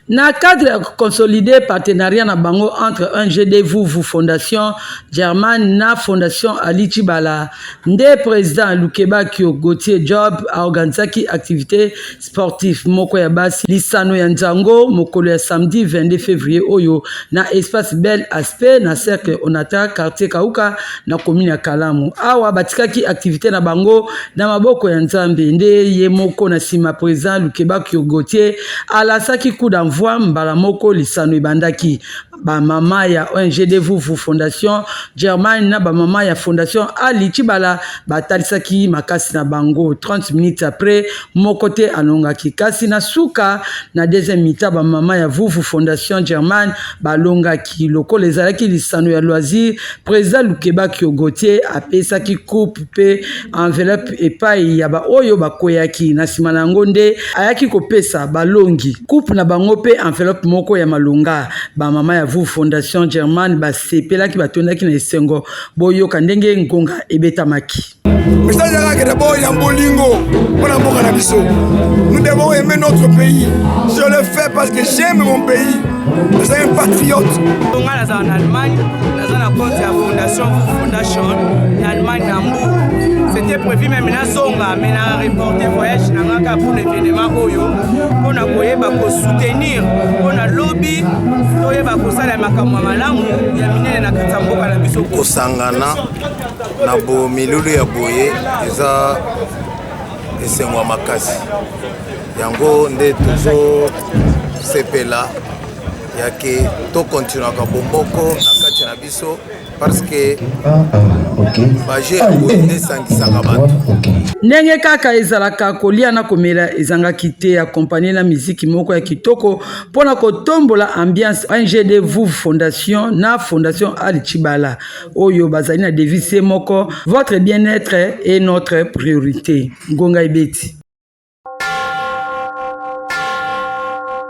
Na cadre ya koconsolider partenariat na bango entre ONGD Vuvu Fondation German na Fondation Ali Tshibala, nde president Lukebakio Gauthier Job a organisaki activite sportif moko ya basi lisano ya nzango mokolo ya samedi 22 fevrier oyo na espace Bel Aspect na cercle Onatra quartier Kauka na commune ya Kalamu. Awa batikaki activite na bango na maboko ya Nzambe nde ye moko na sima president Lukebakio Gauthier alasaki coup d'envoi mbala moko lisano ebandaki. Ba mama ya ONGD Vuvu Fondation Germaine na ba mama ya Fondation Ali Tshibala batalisaki makasi na bango. 30 minutes après moko te alongaki, kasi na suka na deuxième mi-temps ba mama ya Vuvu Fondation Germaine balongaki. Lokola ezalaki lisano ya loisir, president Lukebakio Gauthier apesaki coupe mpe enveloppe epai ya baoyo bakweyaki. Na nsima na yango nde ayaki kopesa balongi coupe na bango mpe enveloppe moko ya malonga. Bamama ya Vuvu Fondation Germaine basepelaki, batondaki na esengo. Boyoka ndenge ngonga ebetamaki. Message ezalaka d'abord ya bolingo mpona mboka na biso. Nous devons aimer notre pays. Je le fais parce que j'aime mon pays. Je suis un patriote. Nga nazala na Allemagne, naza na compte ya fondation Foundation na Allemagne, na Hambourg. C'était prévu même nazonga, mais na reporté voyage na nga kaka mpona événement oyo, mpona koyeba kosoutenir, mpona lobi toyeba kosala makambo ya malamu ya minene na kati ya mboka na biso. Kosangana na bo milulu ya boye eza esengo ya makasi. Yango nde tozosepela yake tokontinuaka bomoko na kati na biso, parce que baje ya boye nde esangisaka bato. Ndenge kaka ezalaka, kolia na komela ezangaki te, accompagné na miziki moko ya kitoko mpona kotombola ambiance. ONGD Vuvu Fondation na Fondation Ali Tshibala oyo bazali na devise moko: "Votre bien-être est notre priorité." Ngonga ebeti.